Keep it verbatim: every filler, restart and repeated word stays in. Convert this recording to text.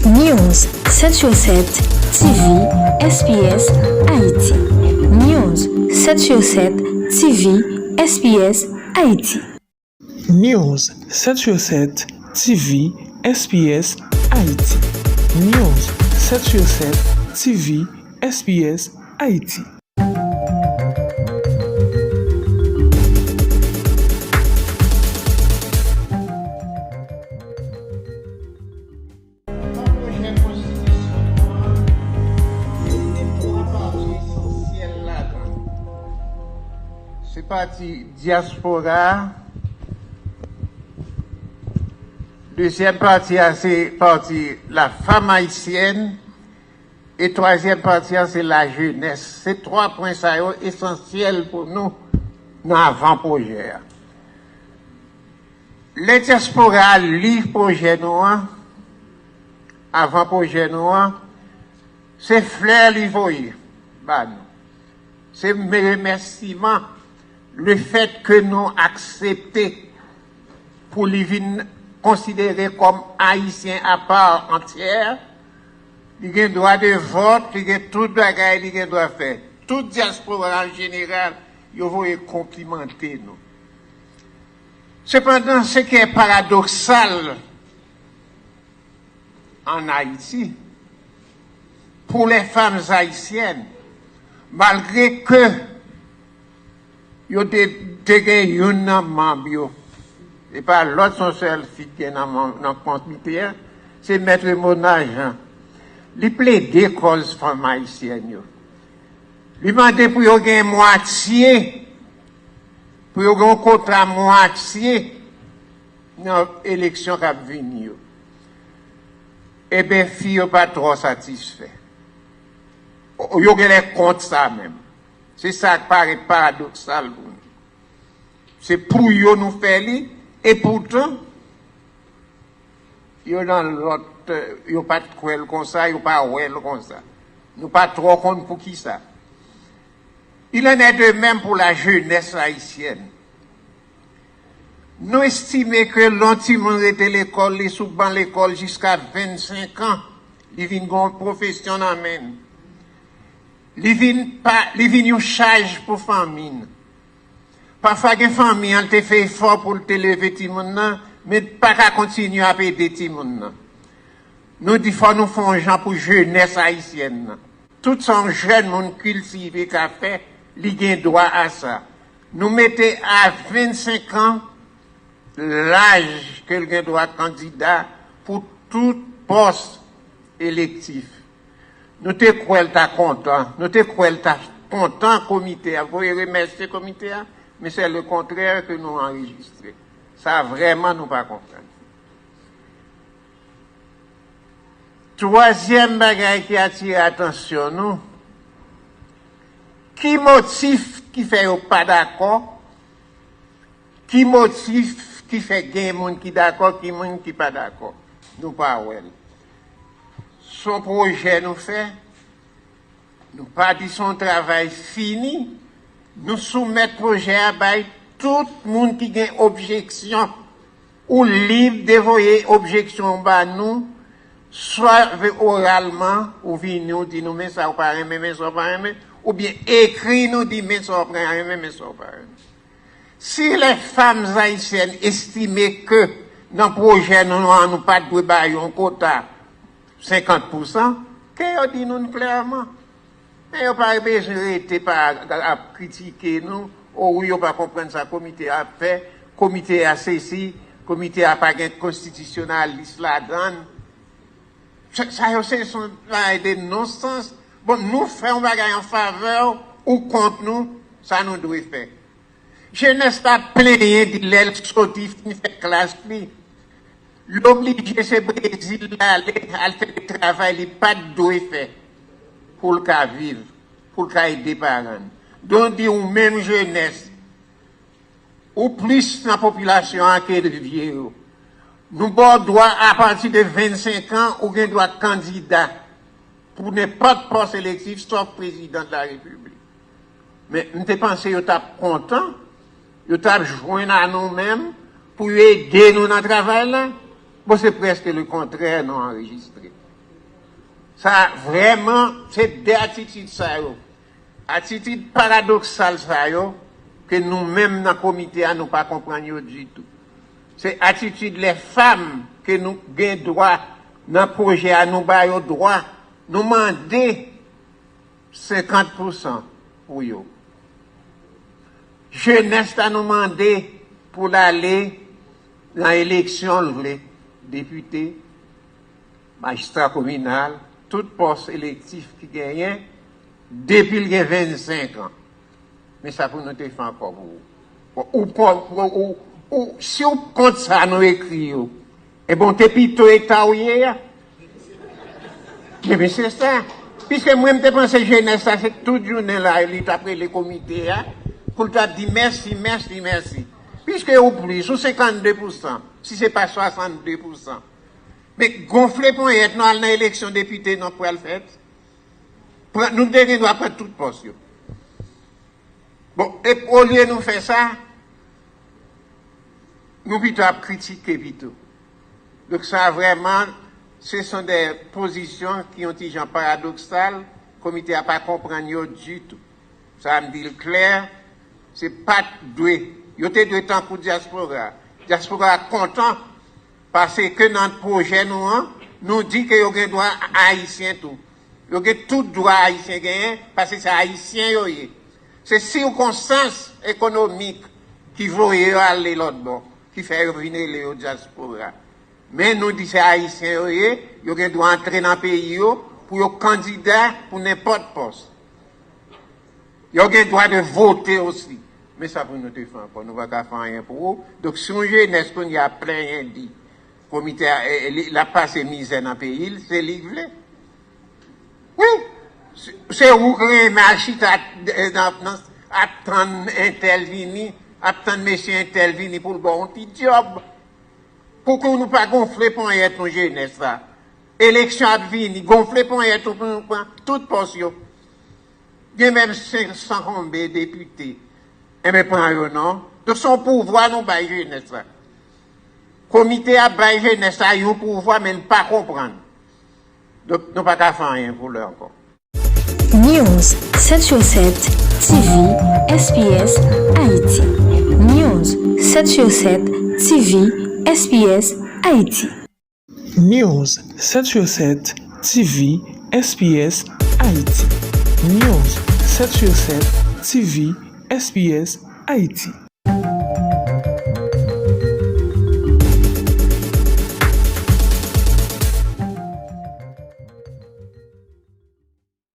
News sèt sur sèt T V S P S Haïti. News sèt sur sèt T V S P S Haïti. News sèt sur sèt T V S P S Haïti. News sèt sur sèt T V S P S Haïti. Nan pwojè konstitisyon nou an, gen twa pati esansyèl ladan l. Se pati dyaspora a, dezyèm pati a se pati la femme haïtienne, e twazyèm pati a se lajenès. Se twa pwen sa yo esansyèl pou nou nan avan pwojè a. Lè dyaspora a li pwojè nou an, avan pwojè nou an, se flè li voye ba nou. Se remèsiman lefètke nou aksepte pou li vin konsidere kòm Ayisyen apa antyè. Li gen dwa de vòt, li gen tout bagay li gen dwa fè. Tout dyaspora an jeneral, yo voye konplimante nou. Sepandan, ce qui est paradoxal en Haïti, pour les femmes haïtiennes, malgré que yo te, te gen youn nan manm yo, e pa lòt, se yon sèl fi ki gen nan, nan komite a, se Mèt Mona Jean. Li plede kòz fanm ayisyèn yo. Li mande pou yo gen mwatye, pou yo gen yon kota mwatye nan eleksyon k ap vini yo. Eben, fi yo pa twò satisfè. O, yo genlè kont sa menm. Se sa k parèt paradoksal pou nou. Se pou yo nou fè li, e poutan, yo nan lòt, yo pa t kwè l konsa, yo pa wè l konsa. Nou pa twò konn poukisa. Il en est de même pour la jeunesse haïtienne. Nou estime ke lè yon timoun rete lekòl, li sou ban lekòl jiska vennsenk an, li vin gen yon pwofesyon nan men l. Li vin pa, li vin yon chaj pou fanmi n. Pafwa gen fanmi an, l te fè efò pou l te leve timoun nan, men l pa ka kontinye ap ede timoun nan. Nou di fò nou fè yon jan pou jenès ayisyèn nan. Tout sa yon jèn moun kiltive ka fè, li gen dwa a sa. Nou mete a vennsenk an laj ke l gen dwa kandida pou tout pòs elektif. Nou te kwè l ta kontan, nou te kwè l ta kontan komite a, voye remèsye komite a, men se le kontrè ke nou anrejistre. Sa vrèman nou pa konprann. Twazyèm bagay ki atire atansyon nou, ki motif ki fè yo pa dakò? Ki motif ki fè gen moun ki dakò, ki moun ki pa dakò? Nou pa wè l. Se yon pwojè nou fè, nou pa di se yon travay fini, nou soumèt pwojè a bay tout moun ki gen objeksyon. Ou lib de voye objeksyon w ba nou, swa ve-, oralman, ou vini, ou di nou, men sa ou pa renmen, men sa ou pa renmen, oubyen ekri nou, di, men sa ou pa renmen, men sa ou pa renmen. Si les femmes haïtiennes estime ke nan pwojè nou an, nou pa t dwe ba yo yon kota senkant pousan, ke yo di nou l klèman. Men yo pa bezwen rete pa ap kritike nou, o wi, yo pa konprann sa komite a ap fè, komite a sesi, komite a pa gen konstitisyonalis ladan l. Sa, sa yo se, se yon bagay de nonsans. Bon, nou fè yon bagay an favè w, ou kont nou, sa nou dwe fè. Jenès la plenyen di lè l soti fin fè klas li, l oblije se Brezil l ale, al fè travay li pa t dwe fè pou l ka viv, pou l ka ede paran l. Donk di ou menm jenès, ou plis nan popilasyon an ke vye yo. Nou ba w dwa apati de vennsenk an, ou gen dwa kandida pou nenpòt pòs elektif, sòf prezidan de la repiblik. Men m te panse yo t ap kontan, yo t ap jwenn a nou menm pou yo ede nou nan travay la. Bon, se prèske le kontrè nou anrejistre. Sa vrèman, se de atitid sa yo, atitid paradoksal sa yo, ke nou menm nan komite a, nou pa konprann yo ditou. Se atitid lè fanm ke nou gen dwa nan pwojè a, nou ba yo dwa, nou mande senkant pousan pou yo. Jenès la nou mande pou l ale nan eleksyon l vle, depite, majistra kominal, tout pòs elektif ki genyen, depi l gen vennsenk an. Men sa pou nou te fè ankò pou ou. Bon, ou, ou, ou, ou, si w kont sa nou ekri yo, e bon, te pito eta w ye a. Ebyen, se sa. Piske mwen, m te panse jenès la, se tout jounen la, li t ap rele komite a, pou l t ap di mèsi, mèsi, mèsi. Piske ou plis, ou senkannde pousan, si se pa swasannde pousan. Men gonfle ponyèt nou al nan eleksyon depite nou pral fèt. Pran, nou te gen dwa pran tout pòs yo. Bon, e olye nou fè sa, nou pito ap kritike pito. Donk sa vrèman, se son de pozisyon ki yon ti jan paradoksal, komite a pa konprann yo ditou. Sa a m di l klè, se pa t dwe, yo te dwe tankou dyaspora. Dyaspora kontan, paske nan pwojè nou an, nou di ke yo gen dwa ayisyen tou. Yo gen tout dwa ayisyen genyen, paske se ayisyen yo ye. Se sikonstans ekonomik ki voye yo ale lòt bò, ki fè yo vin rele yo dyaspora. Men nou di se ayisyen yo ye, yo gen dwa antre nan peyi yo pou yo kandida pou nenpòt pòs. Yo gen dwa de vote osi. Men sa pou nou te fè ankò, nou pa ka fè anyen pou ou. Donk si yon jenès kounye a plenyen di komite a, e, e, li, l ap pase mizè nan peyi l, se li k vle. Wi, se, se ou k renmen al chita, e, nan, nan, ap tann entèl vini, ap tann mesye entèl vini pou l ba w yon ti djòb. Pouki nou pa gonfle ponyèt nou jenès la? Eleksyon ap vini, gonfle ponyèt nou pou nou pran tout pòs yo. Gen menm senk san konbe depite. Enben, pran yo non. Donk, se yon pouvwa nou bay jenès la. Komite a bay jenès la yon pouvwa, men l pa konprann. Donk, nou pa ka fè anyen pou lè ankò. News sèt sou sèt, T V, S P S, Ayiti. News sèt sou sèt, T V, S P S, Ayiti. News sèt sou sèt, T V, S P S, Ayiti. News sèt sou sèt, T V, S P S, Ayiti.